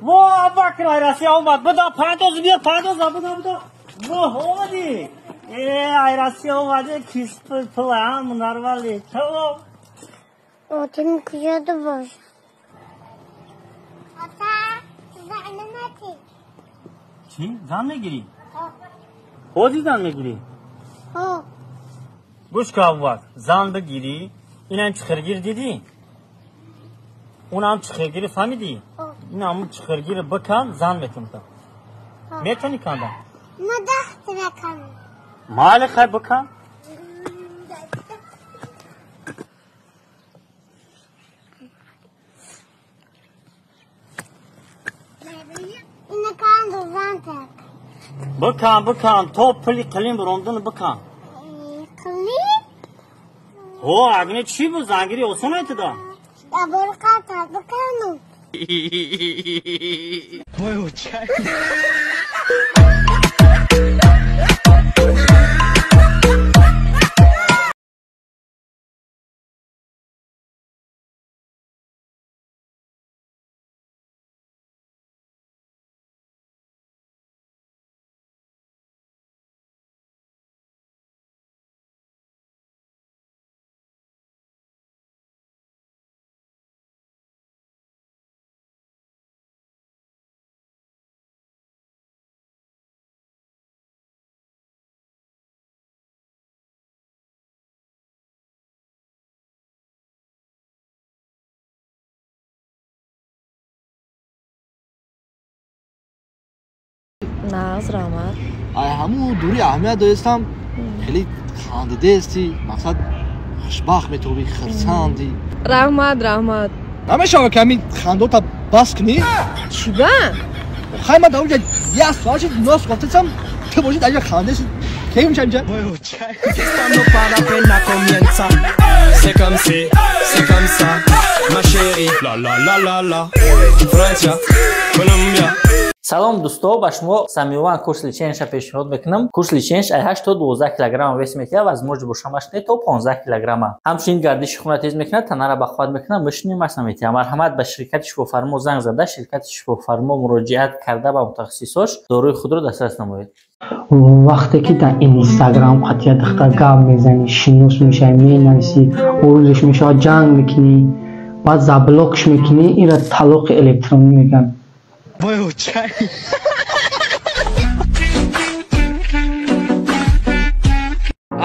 Во, Абубакр, ай Россия омад. Буда, пандоз биёр, пандоза, буда, буда. Во, омадӣ. Э, ай Россия омадӣ, кис пул, ҳам нормали. Тамом. Отим куҷода бош? Ата, зан наметӣ. Чӣ? Зан мегирӣ? Ҳозир зан мегирӣ? Ҳо. Гӯш кун, Абубакр, зан бигирӣ, инам чиқиргир дидӣ? Унам чиқиргири фаҳмидӣ? Ин ҳамун чиқиргири бикан, зан метонта. Метонӣ кандан? Ма даст меканам. Майли, хай бикан. Ина канду зан так. Бикан, бикан, то пули қилин биромдуни бикан. Қилин? Ҳо, агне чӣ бу зангирӣ осон айтида? Ябор қата бикану. Нағз, раҳмат. Ай ҳамун дури аҳамият доистам, хеле хандидаести, мақсад хушбахт метобӣ, хирсандӣ. Раҳмат, раҳмат. Намешавад ки ҳамин хандота бас кунӣ? Чиба? Хай ман дар онҷа як соат шуд нос кофтасам, ту бошӣ дар инҷа хандаеси. Кай меша инҷа? C'est comme si, c'est comme ça, ma chérie. La la la la la. Francia, Colombia. Салом дӯсто, ба шумо самиёван курс леченияша пешниҳод мекунам. Курс леченияш ай 8 то 12 килограмма вес метиҳад, возможно бошамаш не то 15 килограмма. Ҳамчунин гардиши хуна тез мекунад, танара бахват мекунад, мышни масс наметиҳад. Марҳамат, ба ширкати шифофармо занг зада, ширкати шифофармо муроҷиат карда, ба мутахассисош доруи худро дастрас намоед. Вақте ки дар инстаграм қатъия духтар гап мезанӣ, шинос мешавӣ, менависӣ, орузеш мешавад, ҷанг мекунӣ, баъд заблокш мекунӣ, инро талоқи электронӣ мегӯянд.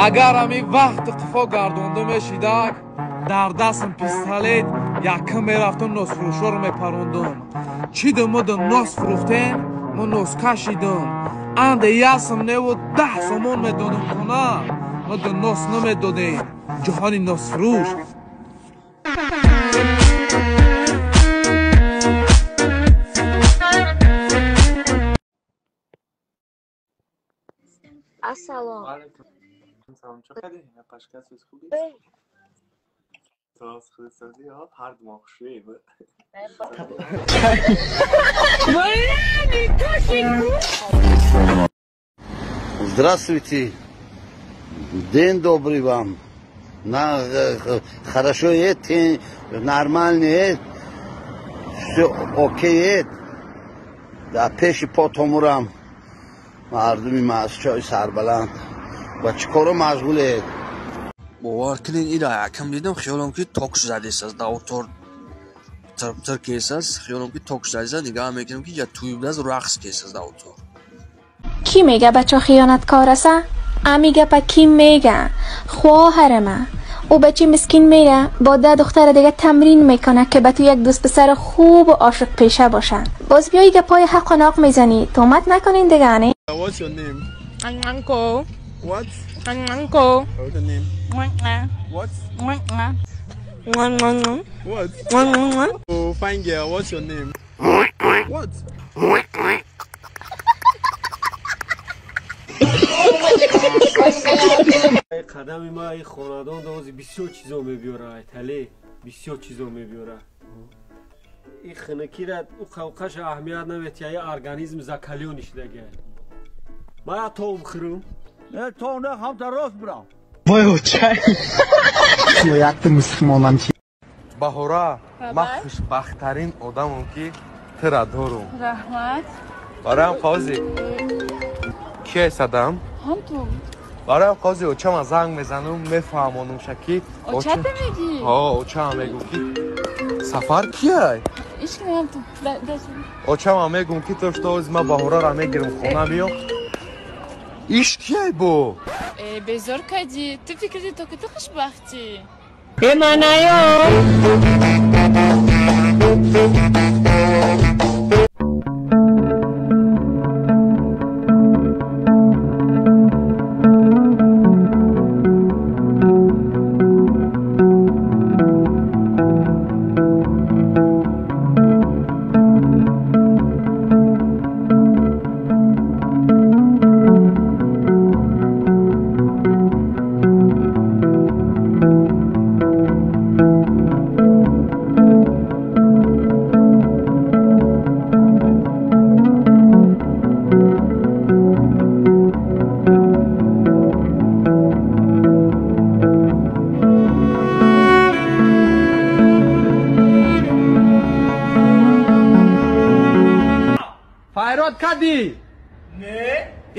Агар ҳамин вақти қуфо гардонда мешидак, дар дастам пистолет, якм мерафтам носфурӯшоро мепарондум. Чидим мудим нос фурӯхтем, мо нос кашидим. Анде ясм неву 10 сомон медодим хона, мо ду нос намедодем. Ҷаҳони носфурӯш. Ассалом. Салом, чӣ кардӣ? Пашка сӯз хубӣ? Соз худсозӣ, ҳа, ҳар ду мо хушрӯем. Здравствуйте. День добрый вам. На, хорошо это, нормально это, все окей это. Да пеши потомурам. Мардуми масчои сарбаланд. Ба чӣ коро машғулед? Бовар кунед, ира якам дидам, хиёлам ки ток задесаз, давтор тир-тир кесаз, хиёлам ки ток задесаз, нигаҳ мекунам ки я туй будаз рақс кесаз давтор. Кӣ мега бача хиёнаткор аста? Ами гапа кӣ мега? Хоҳар ма. او بچه مسکین میره با 10 دختر دیگه تمرین میکنه که به تو یک دوست پسر خوب و عاشق پیشه باشن. باز بیایی گپای حق و ناق میزنی. تهمت نکنین دیگه نه. What's your name? Uncle. What? Uncle. What's your name? What? What? Oh, fine girl, what's your name? What? Қадами ма и хонадон дози бисёр чизо мебиёра, айтале бисёр чизо мебиёра. И хинакира у қавқаша аҳамият наметия, и организм закалёни шидага. Ма я тов бихӯрам. Не, тов не, ҳамта рост бирам. Вой, очай. Якта мусулмонам чи. Баҳора, ман хушбахттарин одамам ки Тура дорум. Раҳмат. Бароям қози. Кие садам? Ҳам ту. Бароям қози очама занг мезанам, мефаҳмонумша ки Очата мегӣ? Ҳо, очама мегум ки Сафар кияй? Ишки ҳам ту. Очама мегум ки то что ози ма Баҳорара мегирам хона биё. Иш кияй бо? Э, безор кардӣ. Ту фикр кардӣ то ки ту хушбахтӣ. Э, манаё! Файрод кадӣ? Не.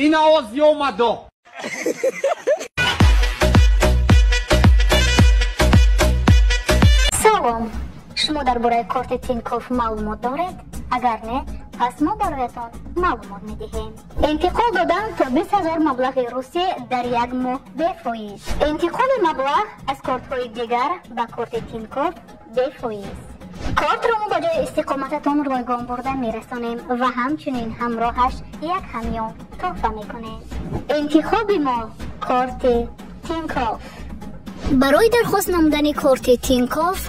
Ин овоз ёмадо. Салом. Шумо дар бораи корти Тинькофф маълумот доред? Агар не, пас мо бароятон маълумот медиҳем. Интиқол додан то 20 000 маблағи русӣ дар як моҳ бефоиз. Интиқоли маблағ аз кортҳои дигар ба корти Тинькофф бефоиз. Кортро мо ба ҷои истиқомататон ройгон бурда мерасонем ва ҳамчунин ҳамроҳаш як ҳамён тӯҳфа мекунем. Интихоби мо корти Тинькофф. Барои дархост намудани корти Тинькофф